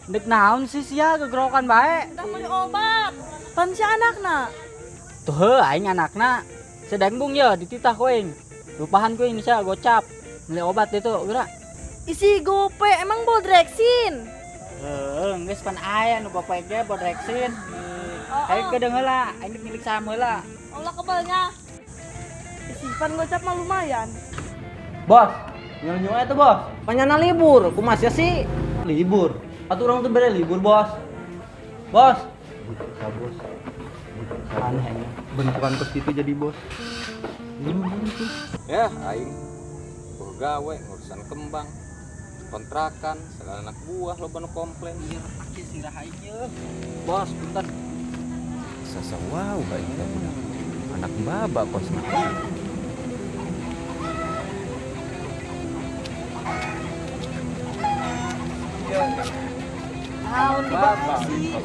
Dek naon sih sia gegerokan bae. Dah meuli obat. Pan si anakna. Tuh heuh aing anakna. Sedang bung ya dititah ku aing. Lupahan ku aing sia gocap. Beli obat itu geura. Isi gope emang bodreksin. Heuh, geus pan aya nu bapak ge bodreksin. Oh, Aing oh. kedeung heula, aing dek milik saham heula. Allah kebalnya. Isi pan gocap mah lumayan. Bos, nyolong itu bos. Panyana libur, kumaha sia sih? Libur. Atuh urang tuh bere libur, bos. Bos. Buka, bos. Aneh ya. Bentukan ke situ jadi bos. Ya, aing gawe ngurusan kembang, kontrakan, segala anak buah loba nu komplain. Iya, retak sirah aing ye. Bos, punten. Sasa wow aing teh budak. Anak baba kos mah. Naon di Baba sih?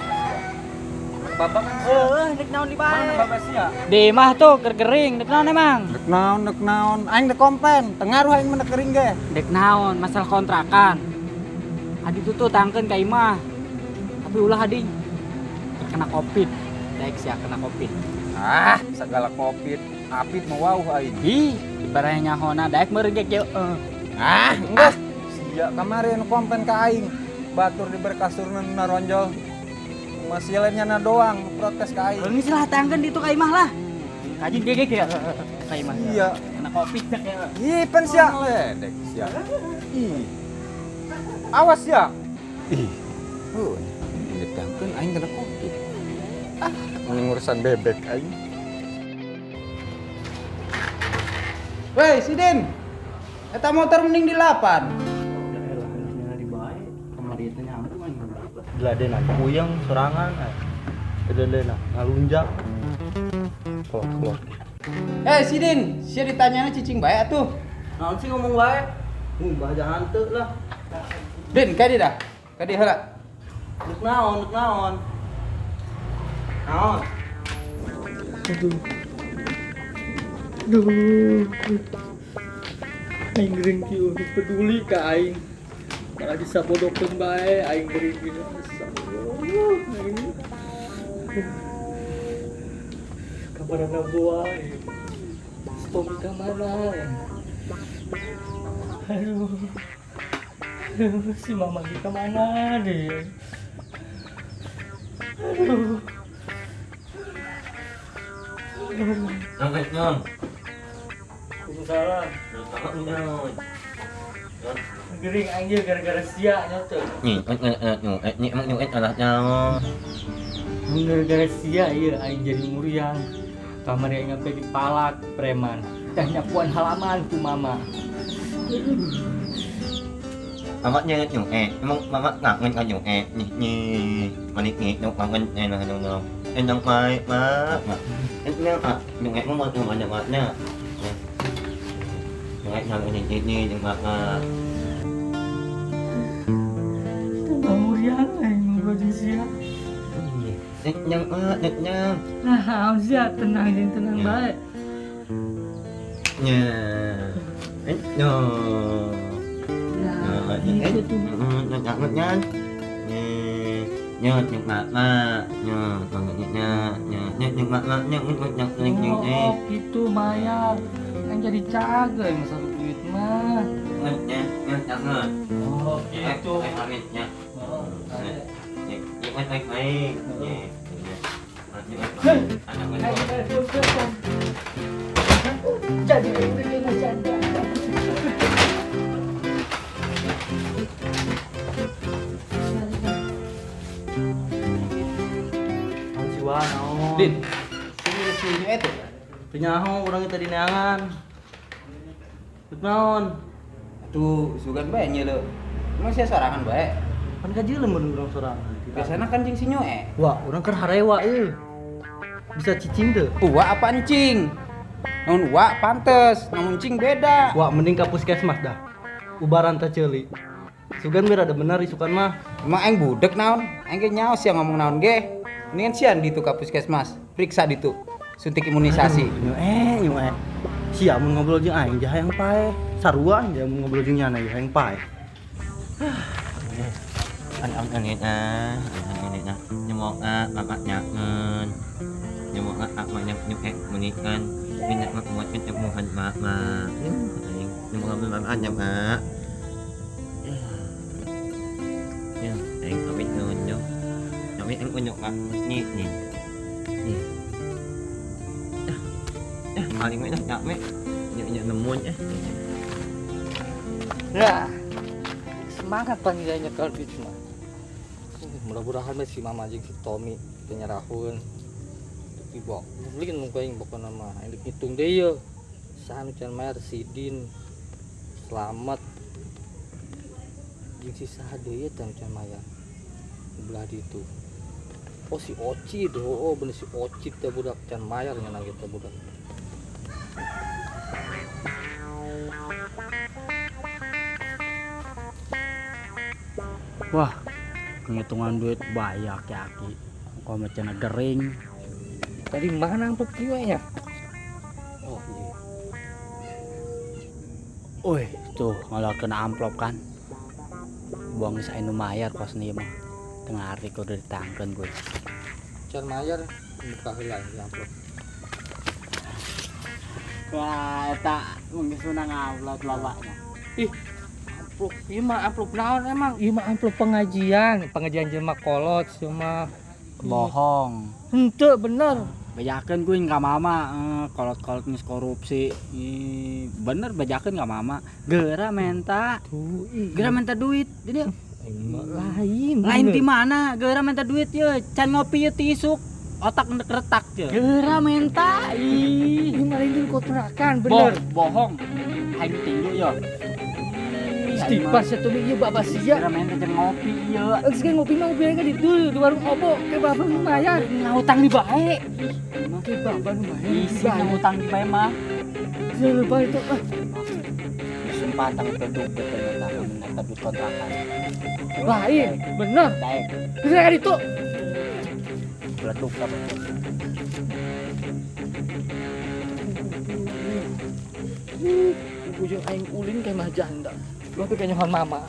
Baba kan Heuh, dek naon di bae. mana baba sia? Di imah tuh keur kering, dek naon emang? Dek naon, dek naon. Aing dek komplain, tengaruh aing mah dek kering ge. Dek naon masalah kontrakan. Adi tuh tangkeun ka imah. Tapi ulah adi terkena Covid. Daek sia kena Covid. Ah, segala Covid. Apit mau wauh aing. Ih, ibaranya nyahona daek meureun ge kieu. Ah, enggak. Sia kamari nu komplain ka aing. Batur di berkasurna nu naronjol. Masih lainnya na doang protes ka aing. Geus lah tangkeun ditu ka imah lah. Kaji ge ge kieu. Ka imah. Iya. Kena Covid dek ya. Ih, pen sia. Ledek sia. Ih. Awas sia. Ih. Heuh, ditangkeun aing kena Covid. Ah, mending urusan bebek aing. Weh, Sidin. Eta motor mending dilapan. Ya elah, nyana di bae. Kamari teh nyampu aing. Diladenan puyeng sorangan. Diladenan ngalunjak. Kolot-kolot. Eh, Sidin, sia ditanyana cicing bae atuh. Naon sih ngomong bae? Ngumbah jangan teu lah. Din, kadi dah. Kadi heula. Dek naon, dek naon. Naon? Aduh. Aduh. Aing gering kieu peduli ka aing. Malah disabodokeun bae aing gering kieu. Astagfirullah. Aing. Kamarana buah. Stop ka mana? Aduh. Aduh, si mama di mana deh? Aduh. Nyong, nyong. Waalaikumsalam. Gering anjir gara-gara sia nyote. Nih, nih, emang nyong anaknya. Gara-gara sia ieu aing jadi muriang. Kamar yang sampai dipalak preman. Dah nyapuan halaman ku mama. Mama nyong nyong emang mama kangen kan nyong nih nih. Manik nih nyong kangen nyong nyong nyong. Nyong mai ma. Nyong ah nyong mau nyong nyong nyong. Nyong nyong nih nih nyong ma. Tambah muriang aing ngobrol jeung sia. Nyong ah nyong. Nah, sia tenang jeung tenang bae. Nya. Nyong. Nah, gitu tuh. Oh, gitu Maya. Kan jadi cager yang satu duit mah. Oh, gitu. Jadi Din, sini sini itu. Teu nyaho urang tadi neangan. Dek naon? Atuh sugan bae nyeuleu. Emang sia sorangan bae. Pan kajeulem mun urang sorangan. Biasana kan jeung si nyoe. Wah, urang keur harewa euy. Bisa cicing teu? Uwa apa encing? Namun uwa pantes, namun encing beda. Wah, mending ka puskesmas dah. Ubaran teh ceuli. Sugan biar ada bener isukan mah. Emang aing budek naon? Aing ge nyaos sia ngomong naon ge. Mendingan sian ditu ka puskesmas, periksa ditu. Suntik imunisasi. Nyoe, nyoe. Sia mun ngobrol jeung aing ge hayang paeh. Sarua aing mun ngobrol jeung nyana ge hayang paeh. Ya, semangat panggilannya kalau duit mah. Mudah-mudahan si mama jeung si Tommy teu nyerahun. Tapi bok, beliin mun aing pokona mah aing ngitung deui ye. Saha nu can mayar si Din. Selamat. Jeung si saha deui teh nu can mayar. Belah ditu. Oh si Oci deh, oh bener si Oci teh budak can mayar nya nang teh budak. Wah, penghitungan duit banyak ya Aki. Kok macam gering. Tadi mana amplop kieu nya? Oh iya. Wih, tuh malah kena amplop kan. Buang saya nu mayar kos nih mah. Tengah hari kau udah ditangkan gue. Can mayar buka heula ini amplop. Wah, eta mungkin sunang amplop lawaknya. Ih, amplop ieu mah amplop naon emang? Ieu mah amplop pengajian, pengajian jelema kolot cuma bohong. Henteu bener. Bejakeun kuing ka mama, kolot-kolot geus korupsi. Ih, bener bejakeun ka mama. Geura menta. Geura menta duit. Jadi lain. Lain di mana? Geura menta duit ye, can ngopi ye ti isuk. Otak retak ye. Geura menta. Ih, ieu mah lain kontrakan bener. Bohong. Aing tinggu yo. Istighfar satu ieu bapak sia. Geura menta jeung ngopi ieu. Geus ge ngopi mah ngopi ka ditu di warung obo ke bapak nu mayar. Ngahutang di bae. Ke bapak nu mayar. Isi ngahutang di bae mah. Jangan lupa itu ah. Sumpah tang beduk betul eta duit kontrakan. Lain, bener. Daek. Geus ka ditu. Beleduk ka betul. Ujung aing ulin kayak mah janda. Lu tapi kayaknya mama.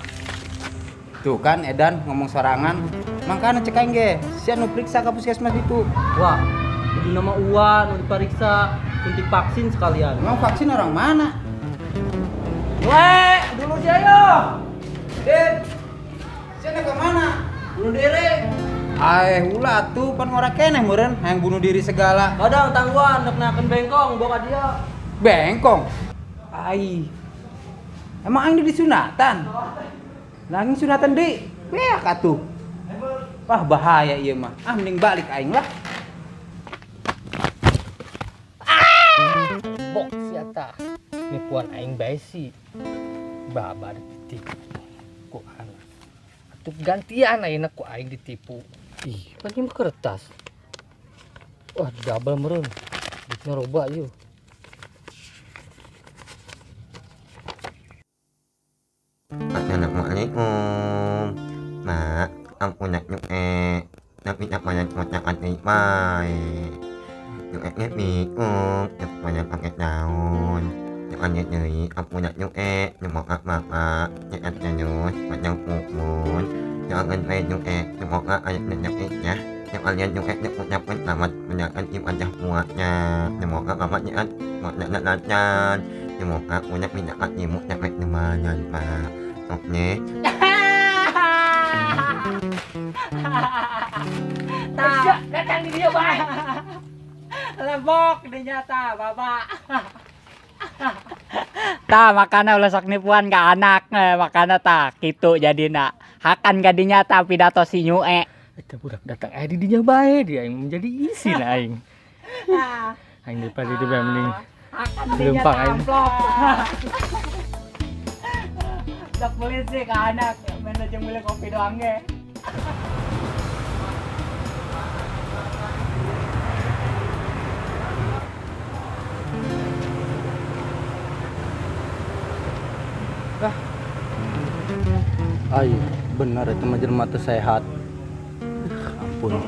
Tuh kan Edan ngomong sorangan. Mangkana cek aing ge, sia nu periksa ka puskesmas itu. Wah, kudu nama Uwan nu diperiksa, suntik vaksin sekalian. Emang vaksin orang mana? Weh, dulu ayo. Den. Sia ke mana? Bunuh diri. Aeh, ulah tuh pan ngora keneh meureun hayang bunuh diri segala. Kadang tangguhan rek nakeun bengkong bawa ka dia. Bengkong. Ai. Emang aing di sunatan? Nanging sunatan deui. Beak atuh. Wah, bahaya ieu mah. Ah, mending balik aing lah. Bok sia tah. Nipuan aing bae sih. Babar ditipu ku anak. Atuh gantian ayeuna ku aing ditipu. Ih, pan ieu mah kertas. Wah, double meureun. Duitna loba ieu. Assalamualaikum. Mak, aku nak nyuek. Tapi tak banyak makan mai. Nyueknya bingung, tak banyak pakai daun. Nyueknya nyeri, aku nak nyuek. Nyuek mak, nyuek nyuek, macam pupun. Jangan main nyuek, nyuek ayat nyueknya. Nyueknya nyuek nyuek nyuek tamat menyakan ibadah muatnya. Nyuek mak nyuek, mak nyuek nyuek. Nyuek aku nak minyak nyuek nyuek lumayan mak. Oke. Tah, datang di dia bae. Lebok di nyata, Bapak. Tah, makana ulah sok nipuan ka anak, makana tah kitu jadina. Hakan ka dinya tah pidato si nyue. Eta budak datang aya di dinya bae dia aing menjadi isin aing. Aing daripada di bae mending leumpang aing. Dak beli sih ke anak, main aja beli kopi doang ge. Ah. Ayo, benar itu mah jelema teu sehat. Ampun.